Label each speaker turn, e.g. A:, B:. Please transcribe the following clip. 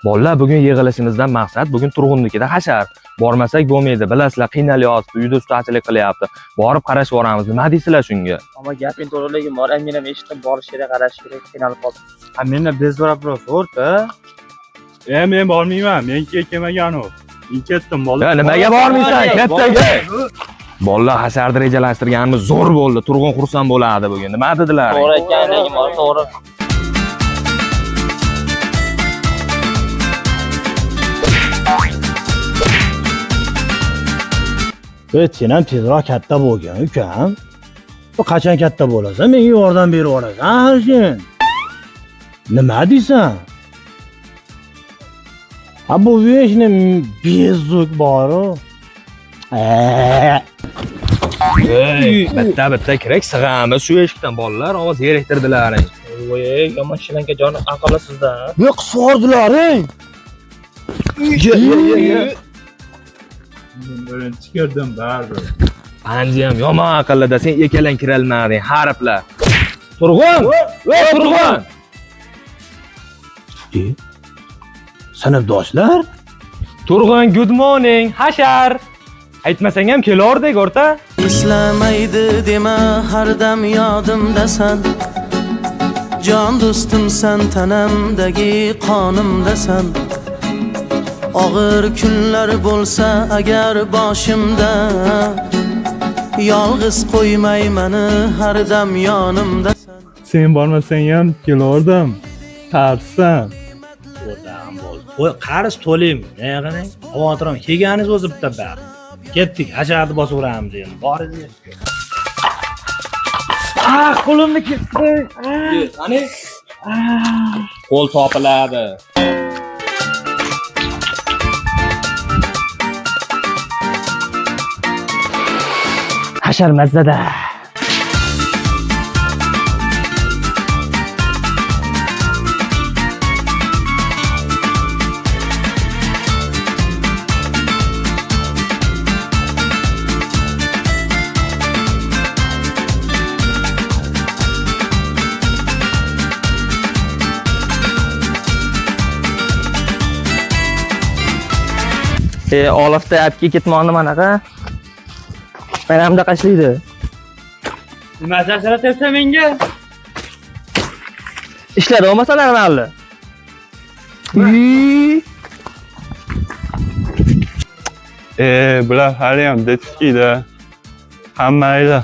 A: Bolalar, bugun yig'ilishimizdan maqsad bugun Turg'unnikida hashar. Bormasak bo'lmaydi, bilasizlar, qiynalyapti, uyda ustachilik qilyapti. Borib qarashib boramiz. Nima deysizlar shunga?
B: Ammo gaping to'g'ri, lekin bor, men ham eshitdim, borish kerak, qarash kerak, qiynalib qoldim.
C: Ha, menda без вопрос, o'rta.
D: E, men bormayman. Men kelmagan u. Men ketdim bola.
A: Ya nimaga bormaysan? Kattaga. Bolalar, hasharni rejalashtirganimiz zo'r bo'ldi. Turg'un xursand bo'ladi bugun. Nima dedilar?
B: To'g'ri aytgan, lekin bor, to'g'ri.
E: E, sen ham tezroq katta bo'lgin, ukam. Bu qachon katta bo'lasan, menga yordam berib yuborasan, axir sen. Nima deysan? Ha, bu vechni bezuk boru.
A: Ey, bitta bitta kerak sig'amiz shu eshikdan bolalar, ovoz zeriktirdilaring.
B: Voy, yomon shilanka joni aqlli sizda.
E: Ne qisvordilar, ey?
D: Men birinchi kirdim baribir.
A: Anji ham yomon aqllida, sen ekalang kirolmading, harflar. Turg'un! Ey, Turg'un!
E: E, sinfdoshlar?
A: Turg'un, good morning, hashar. Aytmasang ham kelardik, o'rta.
F: Eslamaydi dema har dam yodimdasan. Jon do'stimsan, tanamdagi qonimdasan. Og'ir kunlar bo'lsa agar boshimda, yolg'iz qo'ymay mani har dam yonimdasan.
D: Sen bormasang ham kelardim. Qarsan.
E: O'rtag'im bo'ldi. To'y qarz to'laymi? Ne qarang? Xavotir olma. Kelganingiz o'zi bitta baxt. Ketdik, hasharni bosib uramiz endi. Boringiz.
C: Ah, qo'limni ketdi.
A: Qani? Qo'l topiladi.
B: Hashar mazzada. E, Olifda apga ketmoqni manaqa. Mana bunaqa ishlaydi.
C: Nima ajratyapsan menga?
B: Ishladi olmasa normalni.
D: E, bular hali ham detskiyda. Hamma ayla.